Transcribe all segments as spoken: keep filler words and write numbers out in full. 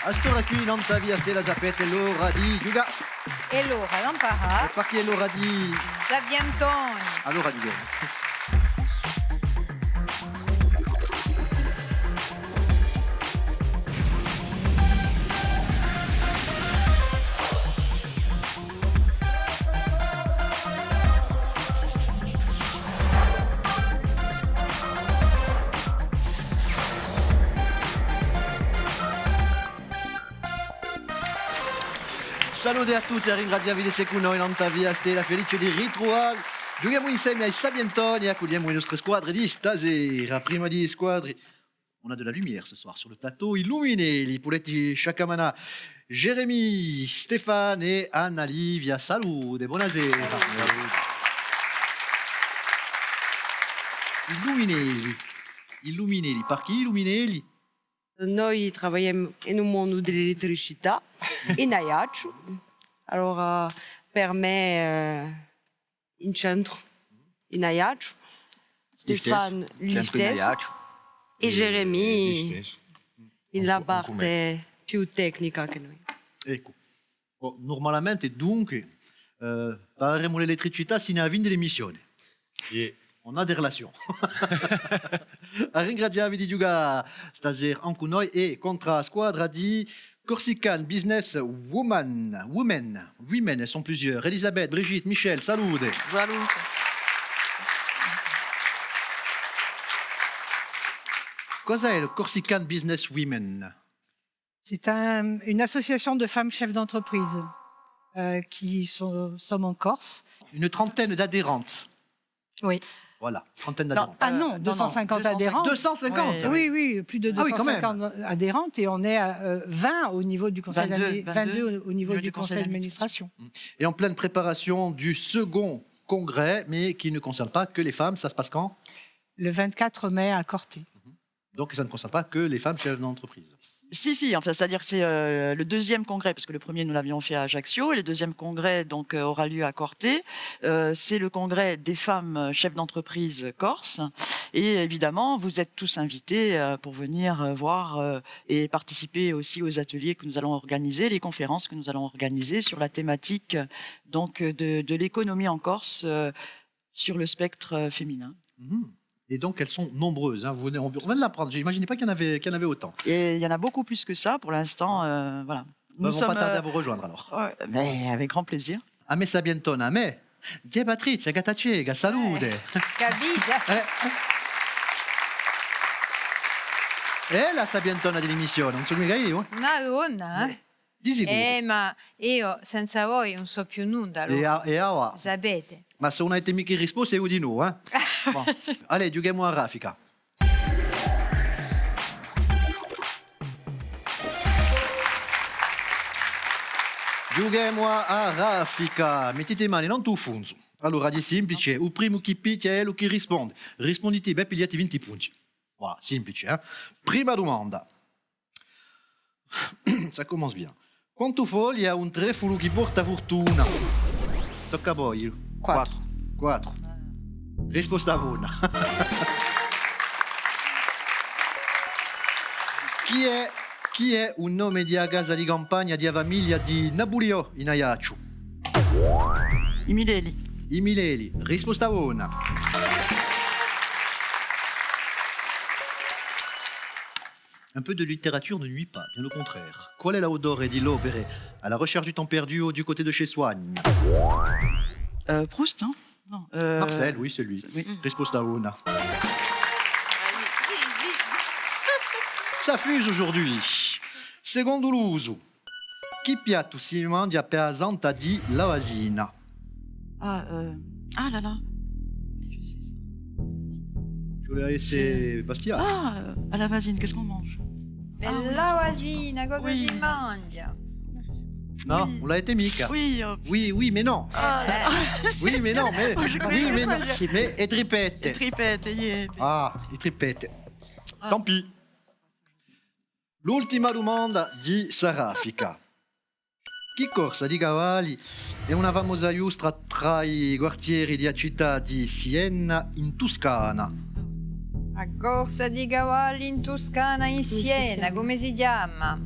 À st'ora quì, nant'à Via Stella, sapete, hè l'ora di ghjucà. Hè l'ora d'amparà. È perchè hè l'ora di... Sapientoni. Allora, ghjuchemu. Salute à tutti, à ringrazià vi d'esse cù noi nant'à Via Stella, felice di ritruvà vi. Ghjuchemu inseme à i Sapientoni, accugliemu e nostre squadre di stasera. Prima di i squadri, on a de la lumière ce soir sur le plateau. I Luminelli, pudete sciaccamanà Jérémy, Stéphane è Anna Livia. Salute, bonasera. I Luminelli. I Luminelli. Perchè i Luminelli? Noi travagliemu in u mondu di l'elettricità, in Aiacciu. Allora, per mè, eh, in centru, in Aiacciu. Stéphane, listessu. Centru in Aiacciu. È Jérémy, in la parte più tecnica chè noi. Eccu. Bon, nurmalamente, dunque, eh, parleremu d'elettricità sinu à a fine di l'emissione. Iè. On a des relations. À ringrazià vi di ghjucà stasera incù noi è contr'à a squadra di Corsican Business Woman. Women. Women, elles sont plusieurs. Elisabeth, Brigitte, Michel, salute. Salute. Cos'hè le Corsican Business Women? C'est un, une association de femmes chefs d'entreprise, euh, qui sont, sommes en Corse. Une trentaine d'adhérentes. Oui. Voilà, trentaine d'adhérentes. Ah non, euh, non, non, deux cent cinquante adhérentes. Deux cent cinquante. Oui, oui, plus de deux cent cinquante adhérentes et on est à, euh, vingt au niveau du conseil d'admi-, vingt-deux au, au niveau du conseil d'administration. Et en pleine préparation du second congrès, mais qui ne concerne pas que les femmes, ça se passe quand ? Le vingt-quatre mai à Corte. Donc, ça ne concerne pas que les femmes chefs d'entreprise. Si, si, enfin, c'est-à-dire que c'est, euh, le deuxième congrès, parce que le premier, nous l'avions fait à Ajaccio, et le deuxième congrès, donc, euh, aura lieu à Corte. Euh, c'est le congrès des femmes, euh, chefs d'entreprise corse. Et évidemment, vous êtes tous invités, euh, pour venir, euh, voir, euh, et participer aussi aux ateliers que nous allons organiser, les conférences que nous allons organiser sur la thématique, euh, donc, euh, de, de l'économie en Corse, euh, sur le spectre, euh, féminin. Mhm. Et donc, elles sont nombreuses, hein. Vous venez, on, on vient de l'apprendre. J'imaginais pas qu'il y en avait, qu'il y en avait autant. Et il y en a beaucoup plus que ça pour l'instant, euh, voilà. Nous sommes, euh, on va pas tarder à vous rejoindre, alors. Ouais, mais avec grand plaisir. À mè sapientona, à mè. Ghjè Patrizia Gattaceca, salute. Eh, capite? Eh. Hè a sapientona di l'emissione, ùn sò micca eiu, eh. Una donna, eh? Eh. Di sicuru. Eh, ma eiu senza voi ùn sò più nunda, allora. È a-, è avà? Sapete. Ma s'è ùn avete micca rispostu, eiu dinù, eh? Bon. Allez, ghjuchemu à raffica. Ghjuchemu à, à raffica. Mettite e mani nantu à u fungu. Allora, hè simplice, u primu chì pichja hè ellu chì risponde. Rispundite bè, pigliate vinti punti. Voilà, simplice, eh? Prima dumanda. Ça commence bien. Quantu foglie hà un trefulu chì porta furtuna? Tocca à voi. Quattru. Quattru. Risposta bona. Chì hè, chì hè u nome di a casa di campagna di a famiglia di Napuliò in Aiacciu? I Milelli. I Milelli. Risposta bona. Un peu de littérature ne nuit pas, bien au contraire. Qual hè l'autore di l'opere À la recherche du temps perdu ou Du côté de chez Swann? Euh, Proust, non? Non, euh, Marcel, oui, c'est lui. Oui. Risposta bona. Ça fuse aujourd'hui. Secondu l'usu, chì piattu si manghja per a santa di Lavasina? Ah, euh, ah là là. Mais je sais ça. Ci vole à esse Bastia. Ah, euh, à Lavasina, qu'est-ce qu'on mange? Ah, oui, Lavasina, cosa si manghja? Nò, ùn l'avete micca. Oui, oh. Oui, oui, mais non. Ah, oui, mais non, mais, oui, mais non. Mais e tripette. E tripette, iè. Ah, e tripette. Ah. Tant pis. L'ultima dumanda di sta raffica. Chì corsa di cavalli hè una famosa ghjustra trà i quartieri di a cità di Siena in Tuscana? A corsa di cavalli in Tuscana, in Siena, cumu si chjama?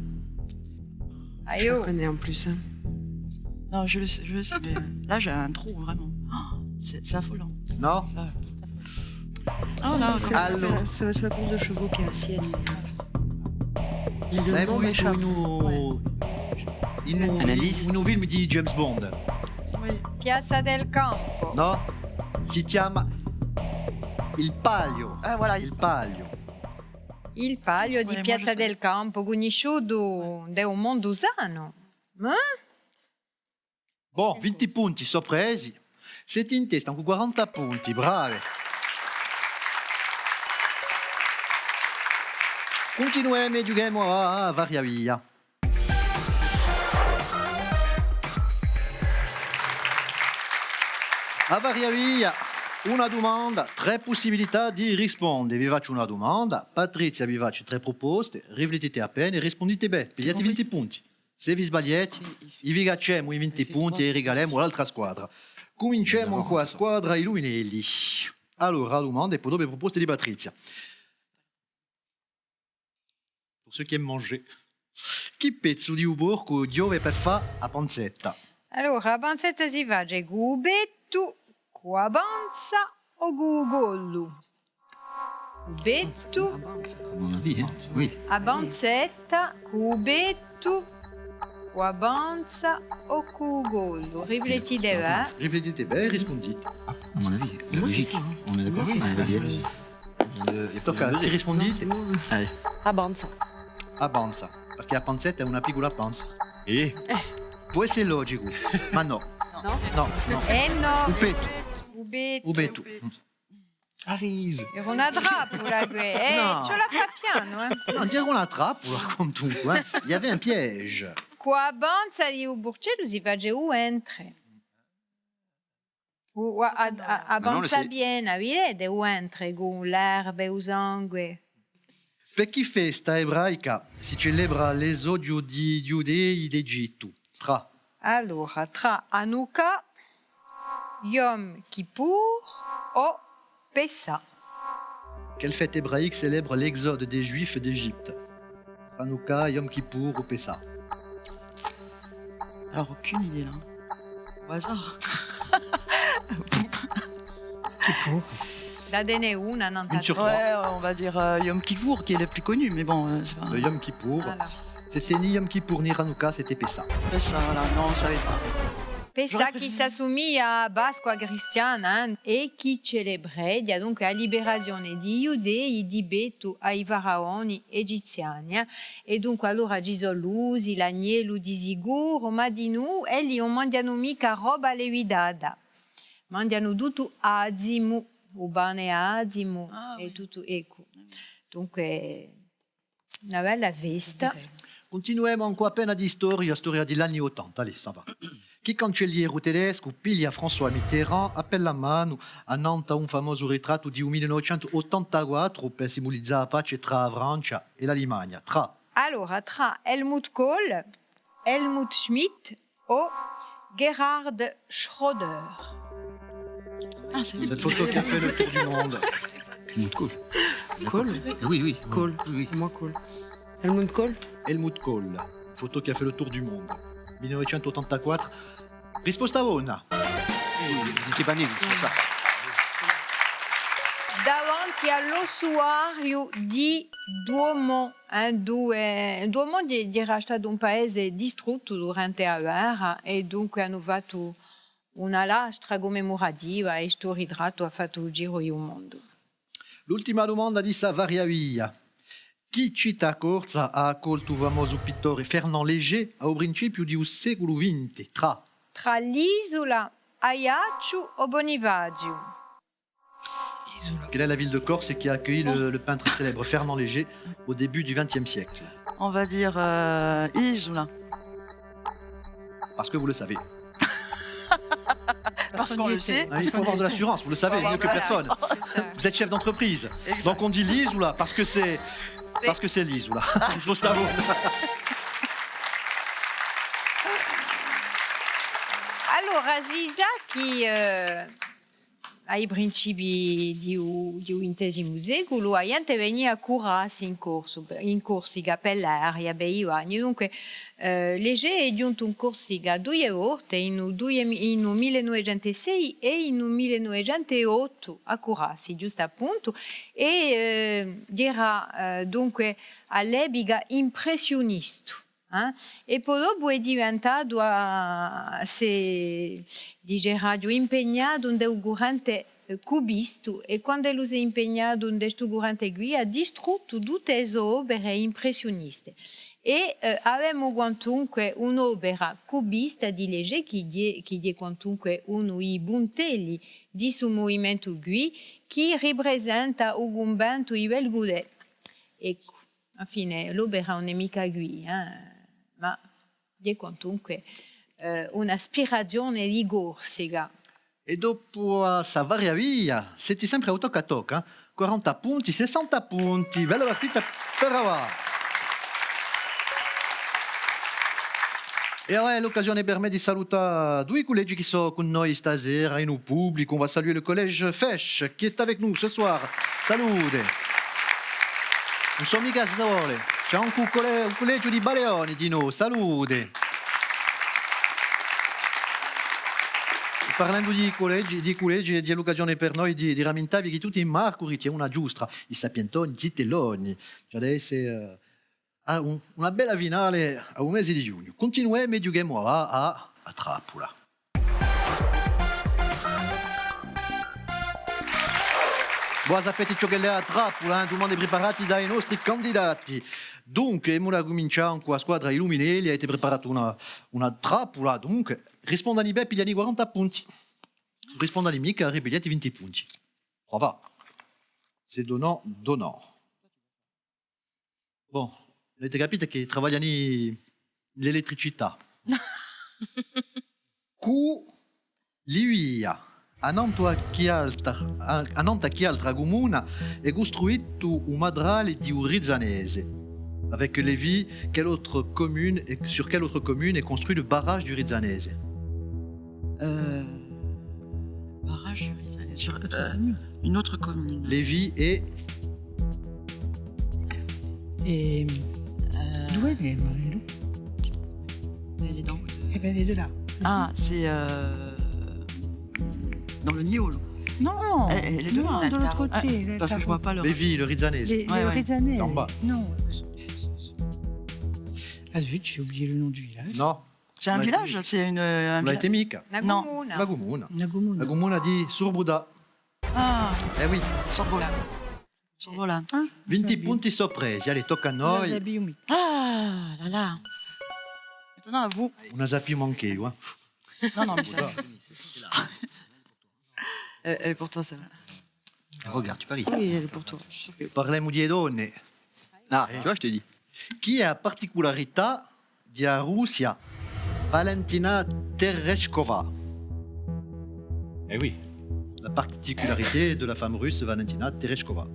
Ah, je connais en plus, hein. Non, je le sais, je le sais, mais là, j'ai un trou, vraiment. Oh, c'est, c'est affolant. Non ? Ah, là, comme ça, c'est la, c'est la, c'est la course de chevaux qui est ancienne. Mais le nom m'échappe. In un, in un film di James Bond. Oui. Piazza del Campo. Nò? Si chjama Il Palio. Ah, voilà. Il Palio. Il Palio di Piazza del Campo, cunnisciutu in u mondu sanu. Eh? Bon, vinti punti sò presi. Site in testa cù quaranta punti, bravi. Cuntinuemu è ghjuchemu à Varia Via. À Varia Via, una dumanda, trè pussibilità di risponde. Vi facciu una dumanda, Patrizia vi face trè pruposte, riflettite appena è rispundite bè, pigliate vinti punti. S'è vi sbagliate, i vi cacciemu i vinti punti è i rigalemu à l'altra squadra. Cuminciemu cù a squadra Illuminelli. Allora, a dumanda hè po dopu e pruposte di Patrizia. Pour ceux qui aiment manger. Chì pezzu di u porcu ghjove per fà a panzetta? Allora, a panzetta si face cù u pettu, cù a panza o cù u collu? U pettu. À mon avis, hein ? Oui. A panzetta, cù u pettu, cù a panza o cù u collu? Riflettite bè. Riflettite bè è rispundite. À mon avis, la musique. On est d'accord ? Allez, vas-y, allez. Tocca à chì rispundite? Allez. A panza. A panza, perchè a panzetta hè una piccula panza. Eh. Pò esse logicu, ma nò. Nò? Nò, nò. Eh nò. U pettu. U pettu. U pettu. Ariz. Era una trappula, què. Eh, nò. Ci vole à fà pianu, eh. Nò, ùn era una trappula, quantunque, eh. Il y avait un piège. Cù a panza di u purcellu si face u ventre. U, a, a, a panza piena, vidite, u ventre cù l'erbe, u sangue. Per chì festa ebraica si celebra l'esodu di i Ghjudei d'Egittu? Trà. Allora, trà Hanukkah, Yom Kippur o Pessah. Quelle fête hébraïque célèbre l'exode des Juifs d'Égypte ? Hanouka, Yom Kippour ou Pessah ? Alors, aucune idée, là. Au hasard. Kippour. Datene una, nò? Une sur trois. Ouais, on va dire, euh, Yom Kippour, qui est le plus connu, mais bon, euh, c'est pas... Le Yom Kippour. Voilà. C'était ni Yom Kippour ni Hanouka, c'était Pessah. Pessah, voilà, non, on savait pas. Pessah, chì s'assumiglia à a Pasqua cristiana, eh, è chì celebreghja, dunque, a liberazione di i Ghjudei di pettu à i faraoni egiziani, eh. È dunque, allora ci sò l'usi, l'agnellu di sicuru, ma dinù, elli ùn manghjanu micca roba levitata. Manghjanu tuttu azimu, u pane azimu, è tuttu, eccu. Dunque, una bella festa. Cuntinuemu ancu appena di storia, storia di l'anni ottanta, allez, ça va. Chì cancelleru tedescu piglia François Mitterrand appena a manu annantu à un famosu ritrattu di u mille novecentu ottantaquattru per simbulizà a pace trà a Francia è l'Alimagna? Trà. Allora, trà Helmut Kohl, Helmut Schmidt, o Gerhard Schröder. Ah, c'est cette photo qui a fait le tour du monde. Helmut Kohl. Kohl. Eh oui, oui. Kohl. Oui, oui. Pour moi, Kohl. Helmut Kohl. Helmut Kohl. Photo qui a fait le tour du monde. Mille novecentu ottantaquattru. Risposta bona. Eh, dite bè, nò, c'est ça. Davanti à l'ossuariu di Douaumont, eh, Dou-, Douaumont hè, era statu un paese distruttu durante a guerra è dunque anu fattu una lastra cummemurativa è stu ritrattu hà fattu u giru di u mondu. L'ultima dumanda di sta Varia Via. Chì cità corsa hà accoltu u famosu pittore Fernand Léger à u principiu di u seculu vinti? Trà. Trà l'Isula, Aiacciu o Bonifaziu? Quelle est la ville de Corse qui a accueilli le, le peintre célèbre Fernand Léger au début du vingtième siècle ? On va dire, euh, Isula. Parce que vous le savez. Parce qu'on le sait. Ah, il faut avoir de l'assurance, vous le savez mieux que personne. Voilà. C'est ça. Vous êtes chef d'entreprise. Exact. Donc on dit l'Isula parce que c'est, parce que c'est l'Isula. Risposta bona. Allora, si sà chì, eh, À i principii di u, di u vintesimu seculu, a ghjente venia à curassi in Corsu-, in Corsica, per l'aria, per i bagni. Dunque, eh, Léger hè ghjuntu in Corsica duie volte, in u duie mi-, in u mille novecentu sei è in u mille novecentu ottu, à curassi, ghjustu à puntu, è, eh, era, eh, dunque, à l'epica impressiunistu. Eh? È po dopu hè diventatu, ah, s'hè, diceraghju, impegnatu ind'u currente, eh, cubistu, è quand'ellu s'hè impegnatu ind'u stu currente quì, hà distruttu tutte e so opere impressiuniste. È, eh, avemu quantunque un'opera cubista di Léger, chì hè, chì hè quantunque unu di i puntelli di stu muvimentu quì, chì riprisenta u cunventu di Belgudè. Eccu. Infine, l'opera ùn hè micca quì, eh, ma hè quantunque, eh, una spirazione di Corsica. È dopu à sta varia via, seti sempre à u tocca à tocca, eh? Quaranta punti, sessanta punti, bella partita per avà. È avà hè l'occasione per mè di salutà dui cullegi chì sò cù noi stasera in u publicu. On va saluer le collège Fesch, qui est avec nous ce soir. Salute! Ùn sò micca sole. Ci hè ancu un colle-, un cullegiu di Baleoni dinò. Salute! Parlendu di cullegi, di cullegi, hè l'occasione per noi di, di ramintà vi chì tutti i marcuri ci hè una ghjustra, i Sapientoni, zitelloni. Ci hà da esse, eh, à un, una bella finale à u mese di ghjugnu. Cuntinuemu è ghjuchemu à, à, à a trappula. Voi sapete ciò ch'ella hè a trappula, eh? Dumande preparate da i nostri candidati. Dunque, emu da cumincià cù a squadra di Luminelli, avete preparatu una, una trappula, dunque, rispondani bè, pigliani quaranta punti. Rispondani micca, ripigliate vinti punti. Prova. Sè donnant, donnant. Bon, avete capitu chì travagliani in l'elettricità. Cù Livia, annantu à chì altra, a-, annantu à chì altra cumuna hè custruitu u matrali di u Rizzanese? Avec Lévis, quelle autre commune est, sur quelle autre commune est construit le barrage du Rizzanese? Euh, barrage sur, euh, une autre commune. Lévis et... Et, euh, d'où elle est, Marie-Lou? Elle est dans... Eh ben, elle est de là. Ah, c'est, euh, dans le Niolu. Non. Eh, elle est de là. Non, de l'autre côté. Ah, parce que je vois pas le... Lévis, le Rizzanese. Les, les Rizzanese. Ouais. Non. Ah zut, j'ai oublié le nom du village. Non. C'est un village, c'est une, euh, un village. Ùn l'avete micca. Una cumuna. Una cumuna. Una cumuna. A cumuna di Surbuda. Ah. Eh oui. Surbola. Surbola. Ah, vinti punti sò presi, allez, tocca à noi. Ah, là, là. Maintenant, à vous. Ùn a sapiu mancu eiu, eh. Non, non, mais... Euh, elle est pour toi, celle-là. Regarde, tu paries. Oui, elle est pour toi, je suis sûre que... Parlemu di e donne. Ah, tu vois, je te dis. Chì hè a particularità di a Russia Valentina Tereshkova? Eh oui. La particularité de la femme russe Valentina Tereshkova.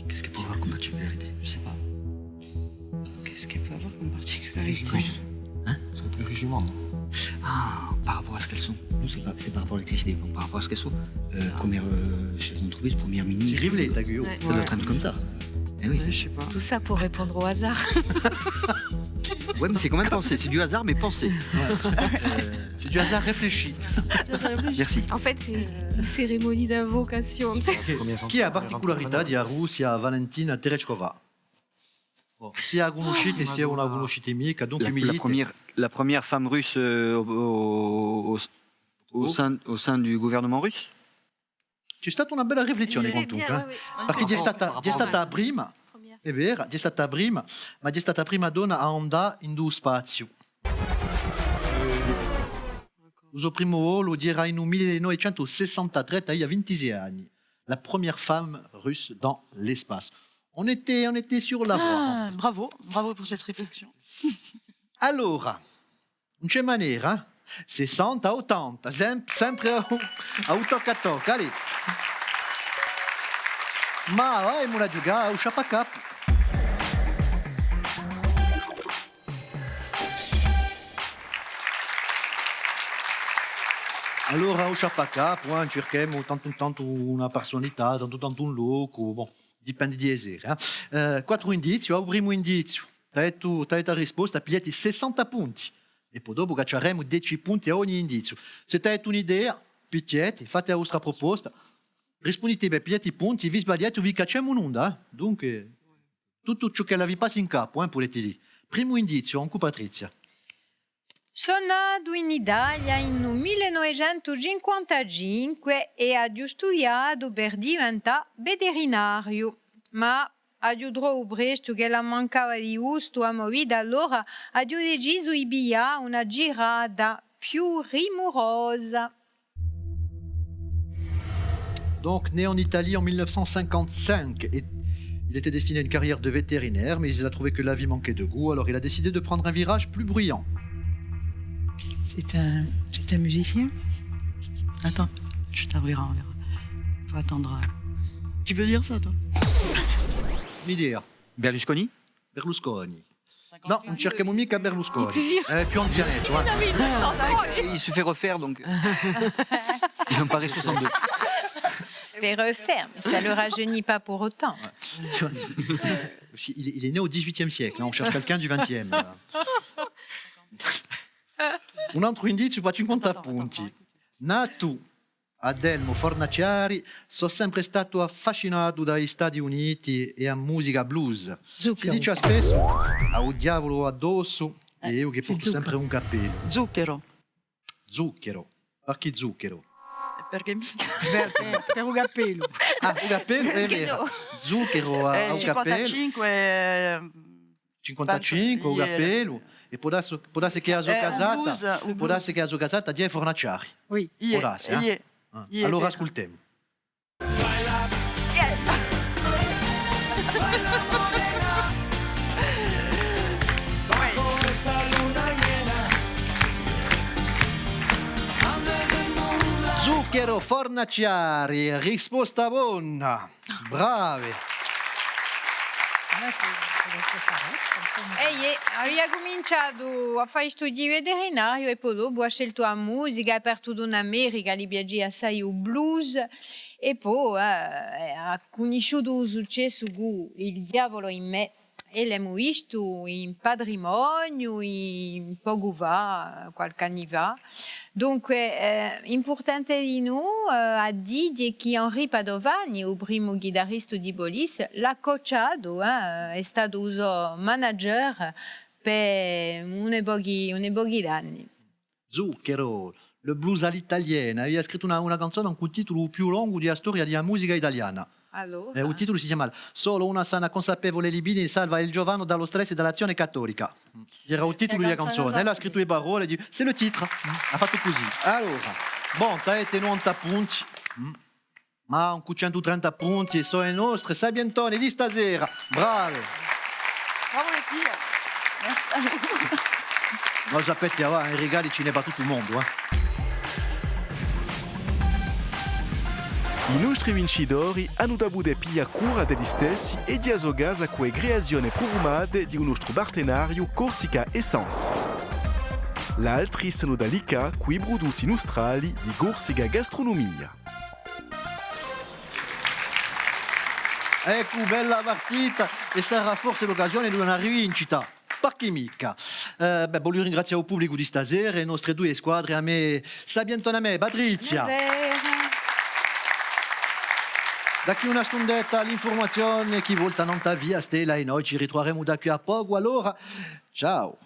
Qu'est-ce qu'elle peut avoir comme particularité ? Je sais pas. Qu'est-ce qu'elle peut avoir comme particularité ? Hein ? Elles sont les plus riches du monde. Ah, par rapport à ce qu'elles sont. Nous, c'est pas, c'était par rapport à l'électricité, donc par rapport à ce qu'elles sont. Euh, première, euh, chef d'entreprise, première ministre. Rivletta, Guillaume. Ouais. Ça doit être un truc comme ça. Eh oui. Ouais, je sais pas. Tout ça pour répondre au hasard. Ouais, mais c'est quand même pensé. C'est du hasard, mais pensé. Ouais. Euh, c'est du hasard réfléchi. Merci. En fait, c'est une cérémonie d'invocation. Chì hè a particularità di a Russia Valentina Tereshkova? Bon, sia a cunniscite, sia ùn a cunniscite micca, dunque... La, mi dite, la première, la première femme russe, euh, au, au, au, au sein, au sein du gouvernement russe ? Ci hè stata una bella riflessione, quantunque, eh. Perchè ci hè stata, ci hè stata a prima, hè vera, ci hè stata a prima, ma ci hè stata a prima donna à andà in u spaziu. U so primu volu era in u mille novecentu sessantatrè, avia vintisei anni. La première femme russe dans l'espace. On était, on était sur la voie. Ah, bravo, bravo pour cette réflexion. Allora, ùn ci hè manera, eh? Sessanta, ottanta, sem-, sempre à u, à u tocca à tocca, allez. Ma avà emu da ghjucà à u sciappacapu. Allora, u sciappacapu, eh, circhemu tantu in tantu una persunalità, tantu in tantu un locu, bon, dipendi di e sere, eh. Eh, quattru indizii, u primu indiziu, t'ai dettu, t'ai dettu a risposta, pigliati sessanta punti. È po dopu cacciaremu deci punti à ogni indiziu. S'è t'ai dettu un'idea, pichjeti, fati a vostra pruposta, rispunditi bè, pigliati i punti, vi sbagliati, vi cacciemu un'onda, eh. Dunque, tuttu ciò ch'ella vi passa in capu, eh, pudeti dì. Primu indiziu, ancu Patrizia. Sò natu in Italia in u mille novecentu cinquantacinque è aghju studiatu per diventà veterinariu, ma aghju trovu prestu ch'ella mancava di gustu à a mo vita, allora aghju decisu di piglià una girata più rimurosa. Donc, né en Italie en mille neuf cent cinquante-cinq, et il était destiné à une carrière de vétérinaire, mais il a trouvé que la vie manquait de goût, alors il a décidé de prendre un virage plus bruyant. C'est un, c'est un musicien ? Attends, je t'enverrai, on verra. Faut attendre. Tu peux dire ça, toi ? L'idée. Berlusconi ? Berlusconi. Nò, ùn circhemu micca Berlusconi. Hè più anzianettu, eh. Nò, ma ùn sò. Il se fait refaire, donc. Il en paraît soixante-deux. Se fait refaire, mais ça le rajeunit pas pour autant. Ouais. Il, il est né au dix-huitième siècle, hein, on cherche quelqu'un du vingtième, là. Un altru indiziu pà cinquanta punti. Natu à Telmu Fornaciari, sò sempre statu affascinatu da i Stati Uniti è a musica blues. Zuccheru. Si dice spessu, hà u diavulu addossu, è eiu chì portu sempre un cappellu. Zuccheru. Zuccheru. Perchè zuccheru? Perchè mi... Per, per, per u cappellu. Ah, u cappellu, hè vera. Zuccheru à, à u cappellu. Cinquantacinque, eh, Cinquantacinque, u cappellu, è pò dassi, pò dassi chì a so casata, pò dassi chì a so casata hè Fornaciari. Oui. Pò dassi, eh? Ah, allora ascultemu. Zuccheru Fornaciari, risposta bona. Bravi! Eh, iè, avia cuminciatu à fà i studii veterinari è po dopu hà sceltu a musica, hà partutu in America, li piacia assai u blues, è po, eh, hà cunnisciutu u successu cù Il diavolo in me, è l'emu vistu in Patrimoniu, in, pocu fà, qualchì anni fà. Dunque, eh, impurtante dinù, eh, à dì chì Henri Padovani, u primu ghitaristu di Police, l'hà cocciatu, eh, hè statu u so manager per uni pochi, uni pochi d'anni. Zucchero, le blues à l'italiana. Avia scrittu una, una canzona cù u titulu più longu di a storia di a musica italiana. Allora? Eh, u titulu si chjama Solo una sana consapevole libidine salva il giovanu dallo stress e dall'azione cattolica. Era u titulu di a canzona. Ella hà scrittu e parolle, di... c'est le titre. Hà fattu cusì. Allora, bon, t'avete novanta punti. Mm. Ma ancu centu trenta punti, sò e nostre sapientone di stasera. Brave! Bravo les filles. Merci à vous. Ma sapete, avà, i rigali ci n'hè pà tuttu u mondu, eh. I nostri vincitori anu da pudè piglià cura di elli stessi è di a so casa cù e creazione prufumate di u nostru partenariu Corsica Essence. L'altri s'anu da liccà cù i prudutti nustrali di Corsica Gastronomia. Eccu, bella partita, è sarà forse l'occasione d'una rivincita. Parchì micca. Eh, bè, vogliu ringrazià u publicu di stasera, e nostre duie squadre, à mè, Sapientone à mè, Patrizia. Bonasera. Da quì à una stundetta l'infurmazione chì volta nant'à Via Stella è noi ci ritruveremu da quì à pocu, allora, ciao.